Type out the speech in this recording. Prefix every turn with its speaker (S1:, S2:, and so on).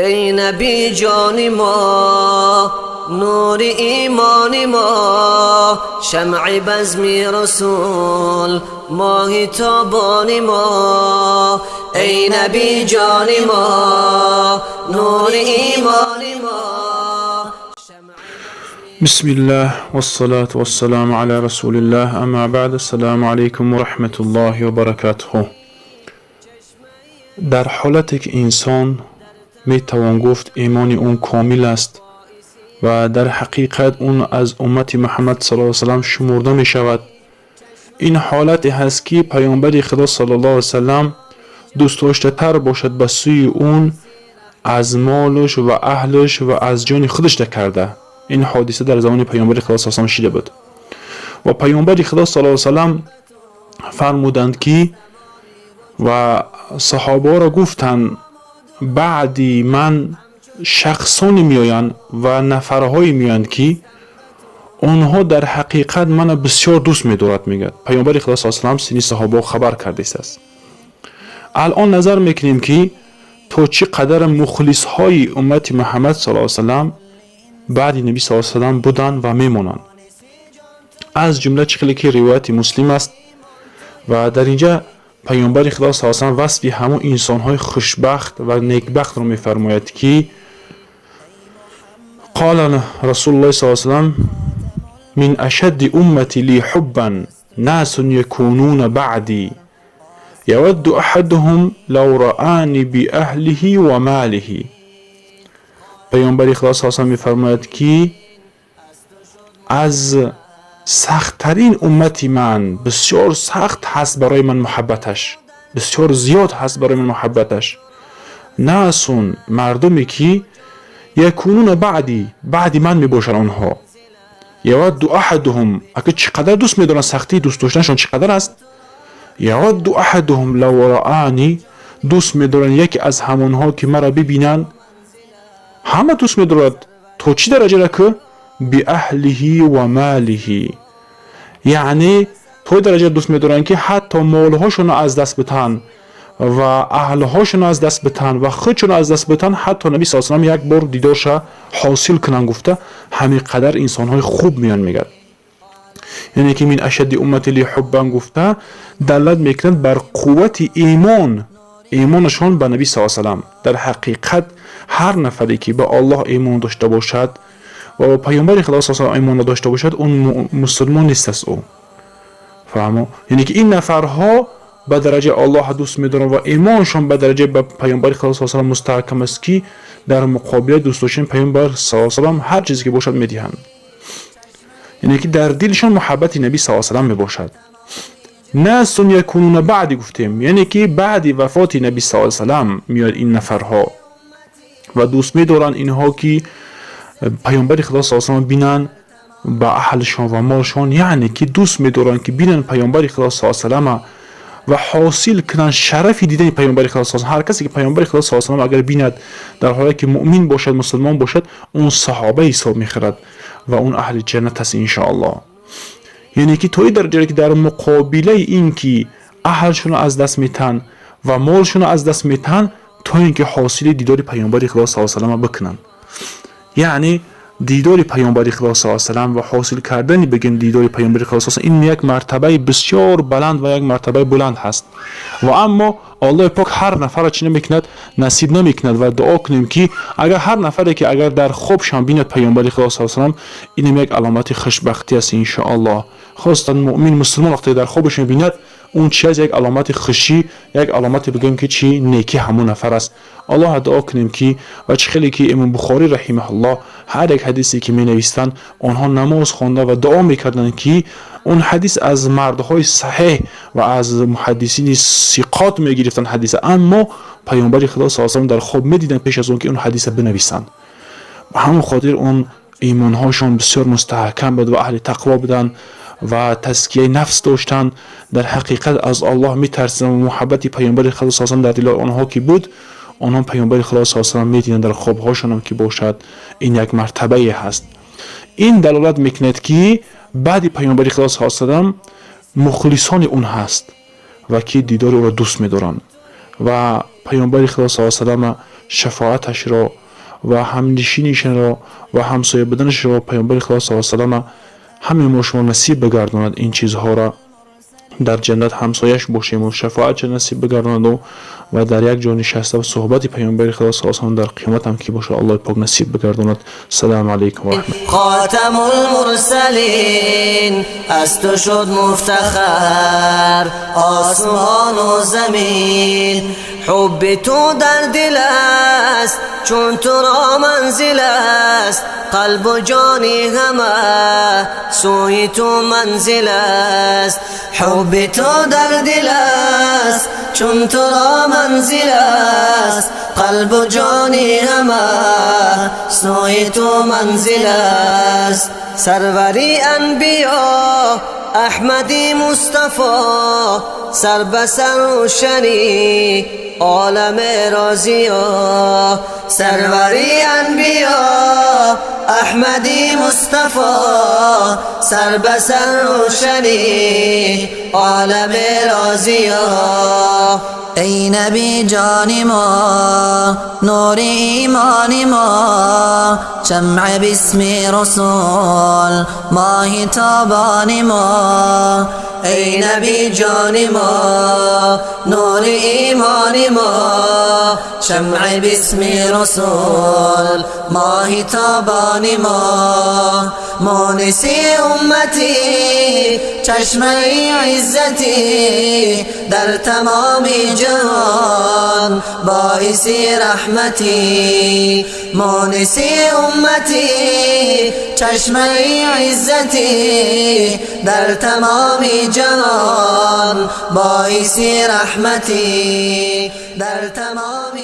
S1: Эй Набӣ ҷони мо, нури имони мо, шамъи базми Расул, моҳи тобони мо. Эй Набӣ ҷони мо, нури имони мо.
S2: بسم الله والصلاة والسلام على رسول الله، أما بعد، السلام عليكم ورحمة الله وبركاته. Дар ҳолате ки инсон метавон гуфт, имони он комил аст ва дар ҳақиқат он аз уммати Муҳаммад саллаллоҳу алайҳи васаллам шумурда мешавад, ин ҳолате ҳаст, ки Паёмбари Худо саллаллоҳу алайҳи васаллам дӯстдоштатар бошад ба сӯи он аз молуш ва аҳлаш ва аз ҷони худаш карда. Ин ҳодиса дар замони Паёмбари Худо саллаллоҳу шида буд ва Паёмбари Худо саллаллоҳу саллам фармуданд, ки ва саҳобаҳоро гуфтанд: баъди ман шахсоне меоянд ва нафарҳое меоянд, ки онҳо дар ҳақиқат мана бисёр дӯст медорад, мегӯяд Паёмбари Худо са салам. Сини саҳобаҳо хабар кардааст. Алон назар мекунем, ки то чӣ қадар мухлисҳои уммати Муҳаммад саллаллоҳу салам баъди Наби са салам буданд ва мемонанд. Аз ҷумла чӣ хеле ки ривояти Муслим аст ва дар инҷа Паёмбари Худо са салам васфи ҳамон инсонҳои хушбахт ва некбахтро мефармояд, ки قال رسول الله صلى الله عليه وسلم: من أشد أمتي لي حبا ناس يكونون بعدي يود أحدهم لو رآني بأهله وماله. Паёмбари Худо са салам мефармояд, ки аз сахттарин уммати ман, бисёр сахт ҳаст барои ман муҳаббаташ, бисёр зиёд ҳаст барои ман муҳаббаташ, ناس мардуме ки يكونون بعدي, баъди ман мебошанд онҳо, يود أحدهم, ака чӣ қадар дӯст медоранд, сахтии дӯст доштанашон чӣ қадар аст, يود أحدهم لو رآني, дӯст медоранд яке аз ҳамонҳо, ки маро бибинанд. Ҳама дӯст медорад то чӣ дараҷара ки بأهله وماله, яъне то дараҷа дӯст медоранд, ки ҳатто молҳошонро аз даст битаҳанд ва аҳлҳошонро аз даст битаҳанд ва худшонро аз даст битаҳанд, ҳатто Наби са салам як бор дидорша ҳосил кунанд гуфта, ҳамин қадар инсонҳои хуб меянд, мегӯяд. Яъне ки من أشد أمتي لي حبا гуфта далолат мекунад бар қуввати имон, имонашон ба Наби са салам. Дар ҳақиқат ҳар нафаре ки ба Аллоҳ имон дошта бошад ва ба Паёмбари Худо са салам имон надошта бошад, он мусулмон нест аст ӯ. Фаҳмо? Яъне ки ин нафарҳо ба дараҷаи Аллоҳ дӯст медоранд ва имоншон ба дараҷаи ба Паёмбари Худо са салам мустаҳкам аст, ки дар муқобили дӯст доштани Паёмбар са салам ҳар чизе ки бошад, медиҳанд. Яъне ки дар дилшон муҳаббати Наби са салам мебошад. ناس يكونون بعدي гуфтем, яъне ки баъди вафоти Наби са салам меояд ин нафарҳо ва дӯст медоранд инҳо, ки Паёмбари Худо са салам бинанд ба аҳлшон ва молшон, яъне ки дӯст медоранд, ки бинанд Паёмбари Худо са салама ва ҳосил кунанд шарафи дидани Паёмбари Худо са. Ҳар касе ки Паёмбари Худо са салам агар бинад, дар ҳоле ки муъмин бошад, мусулмон бошад, он саҳоба ҳисоб мехӯрад ва он аҳли ҷаннат аст, иншоаллоҳ. Яъне ки то ин дараҷае ки дар муқобилаи ин ки аҳлшонро аз даст метаҳанд ва молшонро аз даст метаҳанд, то ин ки ҳосили дидори Паёмбари Худо са салама бикунанд. Яъне дидори Паёмбари Худо са салам ва ҳосил кардани, бигем, дидори Паёмбари Худо са, ин як мартабаи бисёр баланд ва як мартабаи буланд ҳаст. Ва аммо Аллоҳи пок ҳар нафарро чӣ намекунад, насиб намекунад. Ва дуо кунем, ки агар ҳар нафаре ки агар дар хобшам бинад Паёмбари Худо са салам, инам як аломати хушбахтӣ аст, иншоаллоҳ. Хосатан муъмин мусулмон вақте дар хобаш мебинад, он чи аст? Як аломати хушӣ, як аломате, бигӯем, ки чӣ некӣ ҳамон нафар аст. Аллоҳ дуо кунем, ки ва чӣ хеле ки Имом Бухорӣ раҳимаҳуллоҳ ҳар як ҳадисе ки менавистанд, онҳо намоз хонда ва дуо мекарданд, ки он ҳадис аз мардҳои саҳеҳ ва аз муҳаддисини сиқот мегирифтанд ҳадиса, аммо Паёмбари Худо са салам дар хоб медиданд пеш аз он ки он ҳадиса бинависанд. Ба ҳамон хотир он имонҳошон бисёр мустаҳкам буд ва аҳли тақво буданд ва тазкияи нафс доштанд. Дар ҳақиқат аз Аллоҳ метарсиданд ва муҳаббати Паёмбари Худо са салам дар дили онҳо ки буд, онҳо Паёмбари Худо са салам медиданд дар хобҳошонам ки бошад. Ин як мартабае ҳаст. Ин далолат мекунад, ки баъди Паёмбари Худо са салам мухлисони он ҳаст ва ки дидори ӯро дӯст медоранд. Ва Паёмбари Худо саллаллоҳу алайҳи васаллама шафоаташро ва ҳамнишинишро ва ҳамсоя буданашро Паёмбари Худо саллаллоҳу алайҳи васаллама ҳамаи мо шумо насиб бигардонад. Ин чизҳоро дар ҷаннат ҳамсояш бошему шафоатша насиб бигардонаду ва дар як ҷо нишаста суҳбати Паёмбари Худо саллаллоҳу алайҳи васаллам дар қиёмат ҳам ки бошад, Аллоҳи пок насиб бигардонад. Салому алайкум ва раҳмат.
S1: خاتم المرسلین از تو شد مفتخر آسمان و زمین. حب تو در دل است، چون تو را منزل است. قلب و جانی همه سوی تو منزل است. حب تو در دل است، چون تو را منزل است. قلب و جانی همه سوی تو منزل است. سروری انبیا، احمدی مصطفی، سر به سر روشنی عالم راضیا. سروری انبیا، احمدی مصطفی، سر به سر روشنی عالم راضیا.
S3: ای نبی جان ما، نور ایمان ما، شمع باسم رسول، ماه تابان ما.
S1: ای نبی جان ما، نور ایمان ما، شمع باسم رسول، ماه تابان ما. مونسی امتی، چشمه عزتی، در تمام جهان باعث رحمتی. مونسی امتی، چشمه عزتی، در تمام جهان باعث رحمتی. در تمام